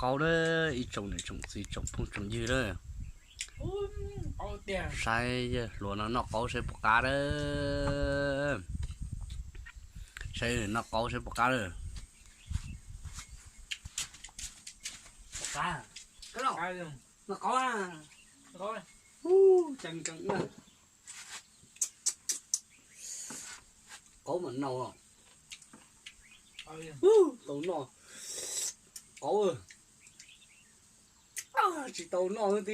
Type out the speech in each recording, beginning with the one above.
Qaub na, ib tsoom niam tsoom txiv tsoom phooj tsoom ywg na, saib yawg hluas no noj qaub saib puas qab na. Saib noj qaub saib puas qab na. Noj qaub, qaub mas nau, tau noj qaub. Tsis tau noj twb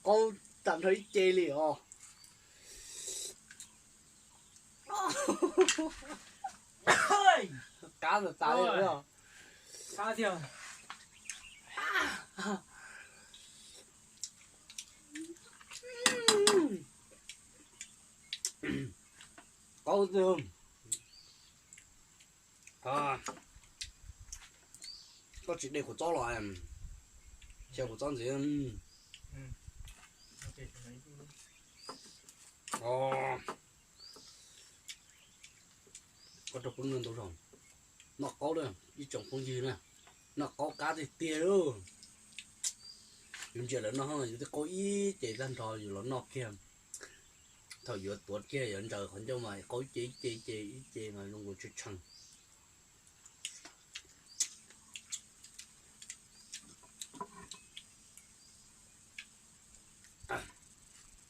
qaub tag nrho ib ce li os. Qab tas tas li os. Qaub tiag. Koj tsis de kua txob los, xyaw kua txob ntxiv. Koj rau peb noj ntau zaus. Noj qaub na, ib tsoom phooj ywg na, noj qaub qab tiag tiag lauj. Yus ntsia lawv noj no yus twb qaub ib ce tag nrho yus los noj kiag. Thaum yuav tuav kiag yuav ntsaws qhov ncauj mas qaub ib ce ib ce ib ce ib ce mas zoo nkaus tshee tshee.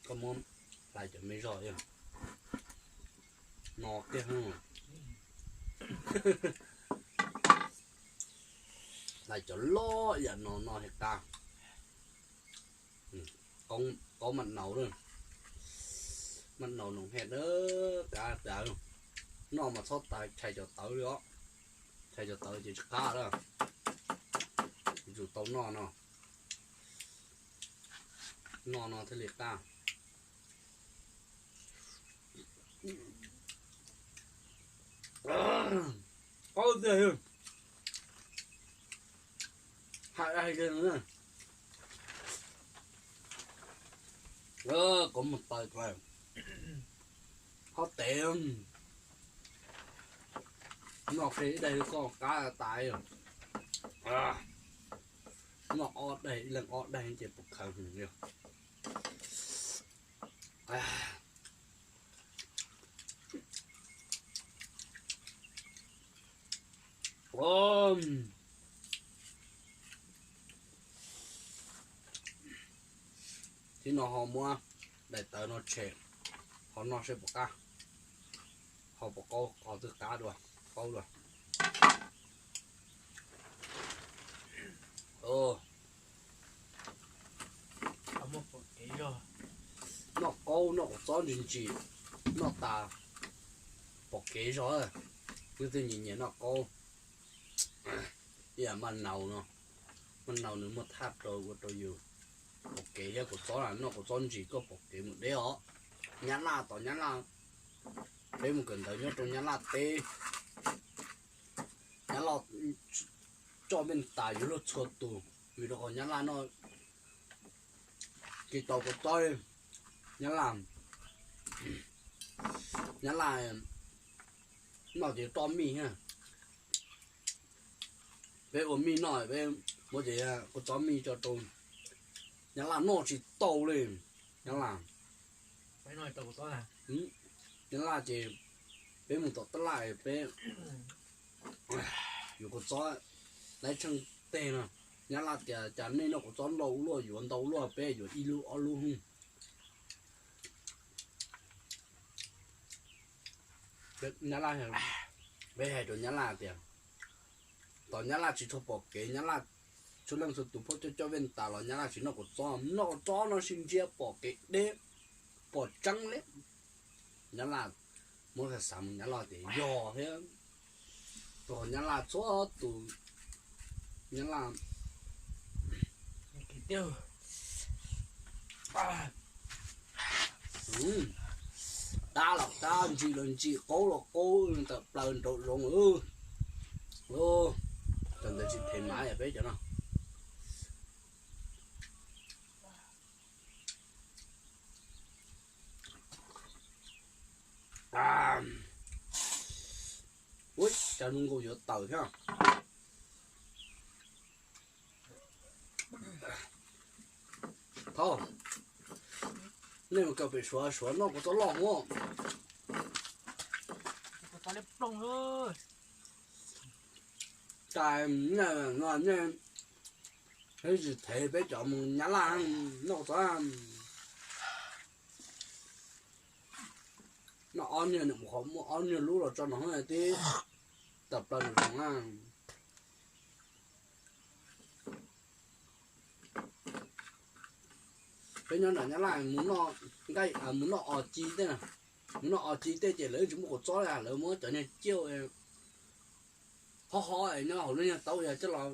Koj muab hlais cov me zog no kiag, hlais cov loj yam no no thiaj qab. Qaub maj naus, maj naus noom hej na, qab tas. Noj mas txhob tas tshais cov tawv li os, tshais cov tawv ces tsis qab lawm. Yuav tsum tau noj no, noj no thiaj li qab. Qaub tiag, hais hais tiag. Koj mus taws, qhov tes, noj qhia ib daig koj qab tas. Noj ob daig, ib leeg ob daig ces puas khaws hwm li. Thib no ho muab daim tawv no tshem, ho noj seb puas qab, ho puas qaub, qhov twg qab dua, qaub dua. Noj qaub noj kua txob ntsis ntsis, noj tas pom kev zog, leej twg nyiam nyiam noj qaub. Ib yam maj naus no, maj naus nws muaj thaj rau ua rau yus pom kev thiab. Kua txob, noj kua txob ntsis koj pom kev mus deb os. Nyab Laj tom Nyab Laj, peb mus kawm ntawv nyob rau Nyab Laj teb, Nyab Laj coj vej tas yuav luag txhua tus, vim rau qhov Nyab Laj noj tsis tau kua txob. Nyab Laj, Nyab Laj noj ces roj mij thiab. Peb ua mij noj, peb muab cov kua txob mij tso rau Nyab Laj noj tsis tau li. Nyab Laj, Nyab Laj ces peb mus tom tab laj peb yuav kua txob laib tsheej teg no. Nyab Laj tias cas nej noj kua txob ntau luaj, yuav ntau luaj, peb yuav ib lub ob lub. Nyab Laj, peb hais rau Nyab Laj tias tom Nyab Laj tsis tshua pom kev, Nyab Laj txhua leej txhua tus phooj coj coj vej tas los Nyab Laj tsis noj kua txob, noj kua txob no tsis ntsia pom kev deb, pom tseeb li. Nyab Laj, muab xav xav mus Nyab Laj tias yog thiab, rau qhov Nyab Laj txhua tus, Nyab Laj qab los qab, ntsim los ntsim, qaub los qaub, tawm plaws nraum zoov. Cov ntawd tsis them mas peb cov no. Ua cas zoo nkaus yuav tawm thiab. Tau, nej mus kawm pem Suav, Suav noj kua txob loj hov. Cas nej no nej tsis them peb cov mus Nyab Laj noj kua txob. Noj ob niag, nws mus qhov muaj ob niag lub los tso no tib tawm plaws nws zoo na. Peb nyob nram Nyab Laj mus noj nqaij, mus noj os ci tej, mus noj os ci tej ces lawv tsis muaj kua txob li, lawv muab cov niag ciaj hob hob nyob hauv lub nyuag taub coj los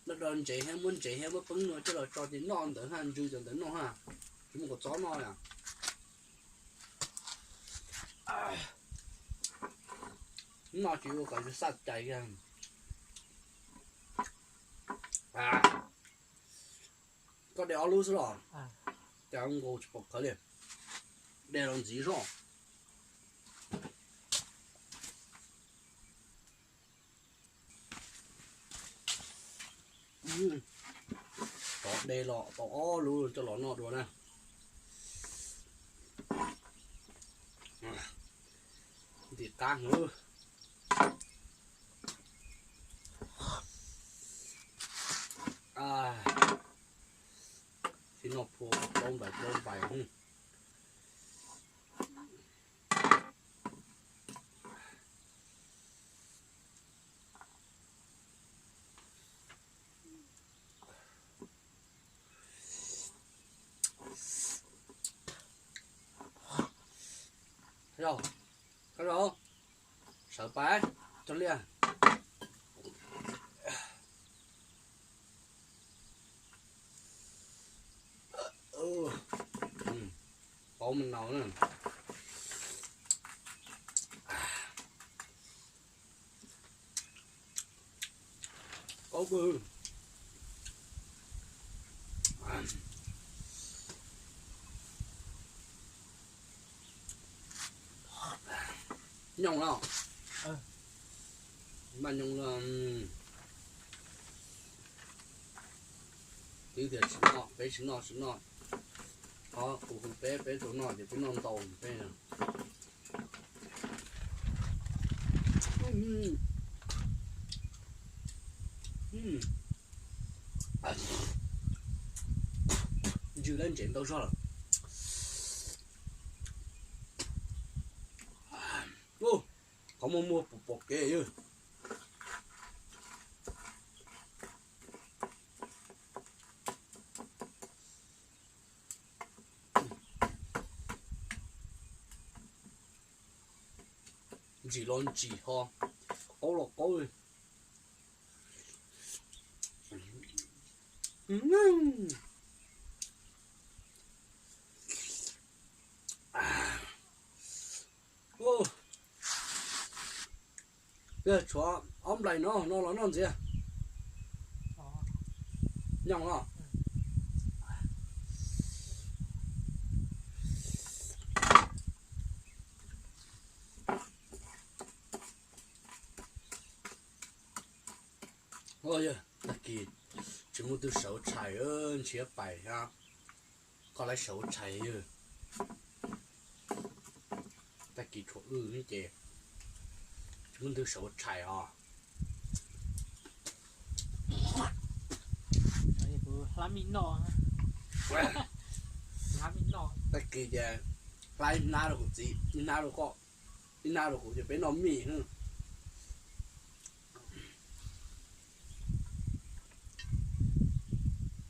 do do ntsev thiab muab ntsev thiab muab peeb nua coj los tso ces noj ntawd haj ntsw cov ntawd noj haj, tsis muaj kua txob noj li. Noj tsis ua kom yus xaj cai kiag. Koj de ob lub xwb los? Cas nkaus tsis pom khawv li. De los ntxiv zoj. Tov de los tau ob lub coj los noj dua na. Ntim qab heev. Tib noj phua plaub npais plaub npais. Koj zaum, sawv pais, cog liaj. Paub mas nau na. Paub kawg. Nyoos los? Mas nyoos los. Twb tias tsis noj, peb tsis noj, tsis noj. Qhov kuv hu peb, peb tau noj ces peb noj ntau peb. Ntsws lawm ntsev ntau zog lawm. Qhov muag muag pom pom kev. Ntsim los ntsim ho, qaub los qaub li. Tshuav ob nplaim no, no los noj ntxiv. Nyoos los. Tag kis tsis muaj twg sawv tshais, ntshiab pais thiab. Koj lawv sawv tshais yog. Tag kis tshuav wb ces tsis muaj twg sawv tshais os. Hlab mij noj, hlab mij noj. Tag kis ces hlab ib hnab rau kuv txiv, ib hnab rau koj, ib hnab rau kuv ces peb noj mij.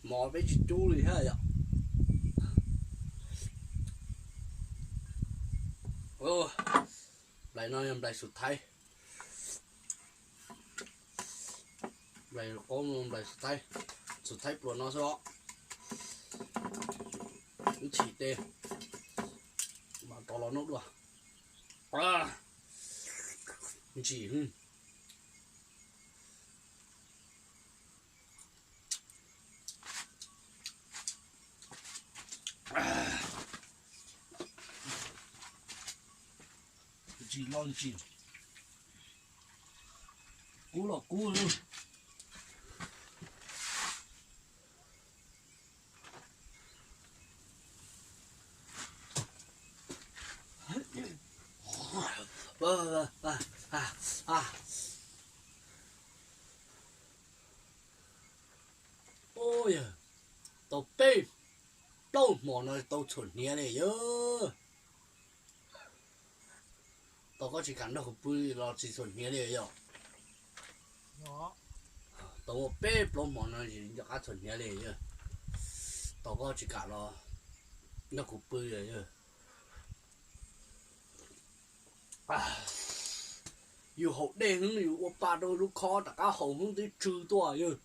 Mov peb tsis cub li thiab yom. Nplaim no yog nplaim xus thaib. Nplaim qaub no nplaim xus thaib, xus thaib pluas no xwb os. Ib chim tej mam rov los noj dua. Ntsim. Ntsim los ntsim, kub los kub. Yog, tau peb plaub hmo no tau txhuam hniav li yog. Tau koj tsis kam nrog kuv pw los tsis txhuam hniav li yog. Tau muaj peb plaub hmo no tsis nco qab txhuam hniav li yog. Tau koj tsis kam los nrog kuv pw yog. Yus haus dej heev yus ua pa rau lub khob rov qab haus heev twb tsw tuaj yog.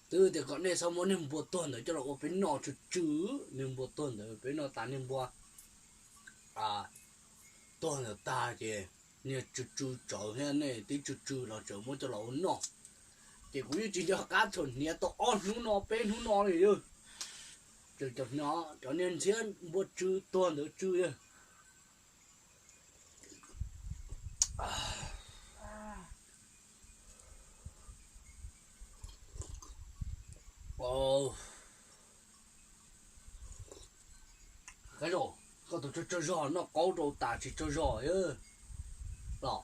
Twb tias kom nej txhob muab niag npua tuag ntawd coj los ua peb noj tsw tsw. Niag npua tuag ntawd peb noj tas niag npua tuag ntawd tag ces niag tsw tsw tsawv thiab nej twb tsw tsw los tseem muab coj los ua noj. Ces kuv yeej tsis nco qab txhuam hniav tau ob hnub no peb hnub no li yog. Tseem cov niag ntxhiab npua tsw tuag ntawd tsw yog. Koj tus tsaug zog noj qaub rau tas tsis tsaug zog los.